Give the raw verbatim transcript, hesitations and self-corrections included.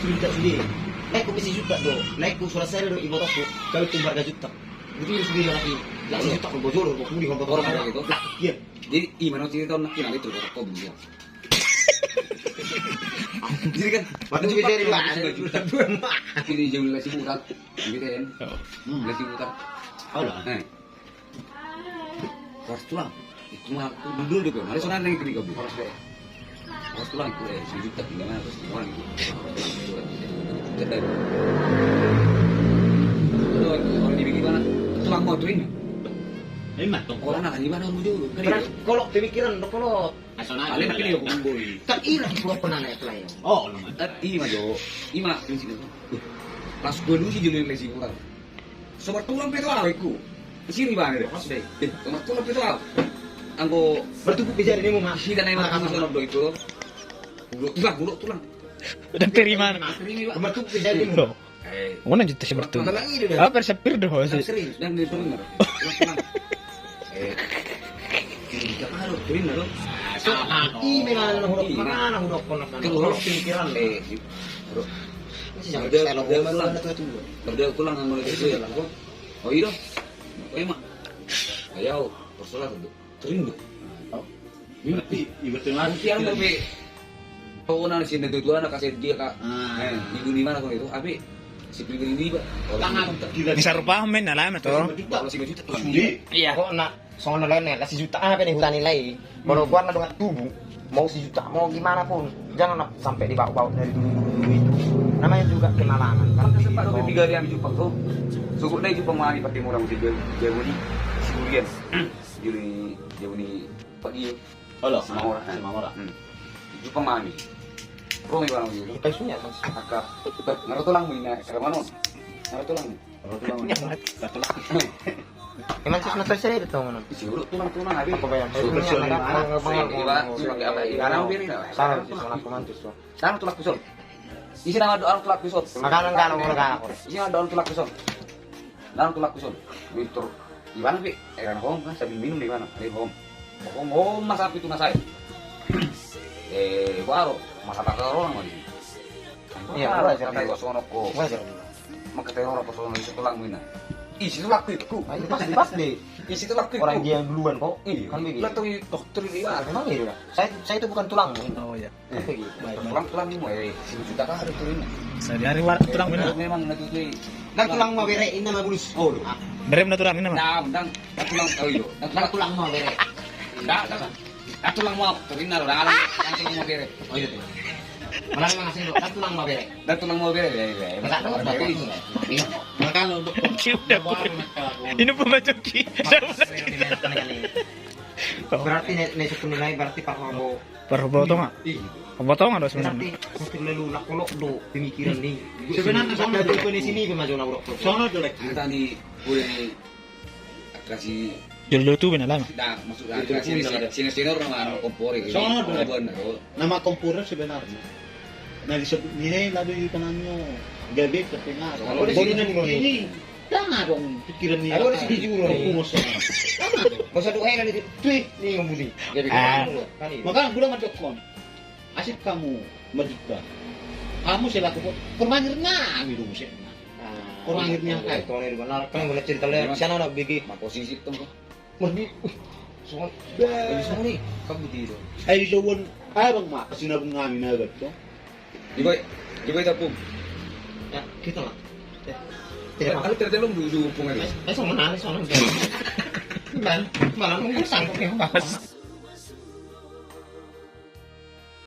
Sudah sudah. Naik ku besi juta do. Naik ku surat saya do ibu toko. Kau itu harga juta. Jadi sudah lagi. Lagi juta ku bojol, ku pulih, ku orang gitu. Iya. Jadi i ma na cerita, na kira itu kau beli. Jadi kan, waktu itu bisa jadi lima juta. Ini jauh lima juta. Gitu kan. Lima juta. Alah. Horas tulang. Itu mah dulu deh, Bang. Ada sono yang kiri kabur. Horas tulang itu, eh, sejuta, gimana, horas tulang itu. Horas tulang itu. Orang di mana? Tulang mau tuh ini. Emang, orang nak di mana lu dulu? Kalau pemikiran, kalau Nasional. Paling tapi dia hukum boy. Kan ina di pulau penana itu lah ya. Oh, nama. Ima jo, ima prinsip itu. Pas gue lu sih jadi lesi kurang. Sobat tulang pe tu au iku. Siri bang. Sobat tulang pe tu au. Anggo bertubuh bisa ini mau masih dan emang kamu sono do itu. Gulok tulang, gulok tulang. Dan terima. Bertubuh bisa ini. Mana juta si bertubuh. Apa sepir do sih? Serius dan dia tulang. Eh. Kita baru tulang lo. Ini mana hudok, mana hudok konak. Kalau pemikiran. Eh. Berdua tulang. Berdua tulang sama lagi. Oh iya. Emang. Ayo, terserah tu. Terindah. Berarti ibaratnya lagi. Tiang lebih. Kau na sini tu tuan kasih dia kak. Di dunia mana kau itu? Abi si pribadi ini pak. Tangan. Bisa rupa main dalam itu. Iya. Kok nak sono lain lah sejuta apa nih hutan nilai. Kalau gua na dengan tubuh mau sejuta mau gimana pun jangan sampai dibawa-bawa dari dulu-dulu itu. Namanya juga kenalangan. Kan sempat lo tiga hari yang jumpa tuh. Suku dai jumpa mari pakai murah mesti jauh jauh ni. Surian. Juli jauh ni pagi. Halo. Semamora. Semamora. Jumpa mami. Romi bang gitu. Kita isunya kan. Angka. Naro tulang mina. Karena mana? Naro tulang. Naro tulang. Emang sus nonton saya itu mana? Isi urut tulang tulang habis. Apa bayar? Salah sih soal aku mantus tuh. Sana tulang kusol. Isi nama doa tulang kusol. Makanan kalau kalau kalau. Isi nama doa tulang kusol. Nang tulang kusol. Mitur. Di mana pi? Eh kan hom kan sambil minum di mana? Di hom. Hom hom masa api tu masa. Eh baru masa tak orang lagi. Iya, wajar. Kata gua sono ko. Wajar. Maka teror apa sono isi tulang mina. Isi tulang itu. Pasti pasti. Isi tulang itu. Orang dia yang duluan kok. Iya. Kan begitu. Lah tuh dokter ini. Emang iya. Saya saya itu bukan tulangmu. Oh iya. Tulang tulang ni mo eh si juta ka ada tulang. Sehari-hari war tulang benar. Memang na tutu. Dan tulang mau bere ini mah bulus. Oh. Bere na tulang ini mah. Dan dan tulang oh iyo. Dan tulang mau bere. Enggak enggak. Dan tulang mau turin na dan tulang mau bere. Oh iya tuh. Mana memang asing dan tulang mau bere. Dan tulang mau bere. Masa orang bere ini. Makanya untuk ini pembaca ki. Berarti nek nek sepuluh nilai berarti Pak Prabowo. Parbotongan. Parbotongan do sebenarnya. Tapi terlalu lakolok do pemikiran ni. Sebenarnya sono do. Di sini pe majo na urok. Sono do lek. Tadi boleh kasih jol-jol tu benar lah. Nah, maksudnya senior senior nama kompor itu. Sono do. Nama kompor sebenarnya. Nah disebut nilai lalu di penanyo. Gabe terpengaruh. Baru nanti ini. Tama dong pikiran ni. Aku ada segi juru. Aku ngosok. Tama dong. Masa doa yang itu tuh ni ngomuli. Jadi kan. Maka gula madokon. Asik kamu majuta. Kamu selaku kor mangirna ni dong sih. Kor mangirna kai. Kau ni benar kan boleh cerita lagi. Sana nak bigi. Mako sisi tuh. Mandi. Sorry. Sorry. Kamu di dong. Ai doan abang mak sinabung ngami na betul. Di bawah, di bawah tapung. Ya, kita lah. Tidak apa. Ada tertelung dulu pung aja. Eh, sama nari sama. Bal, bal nunggu sanggup ya, Bang.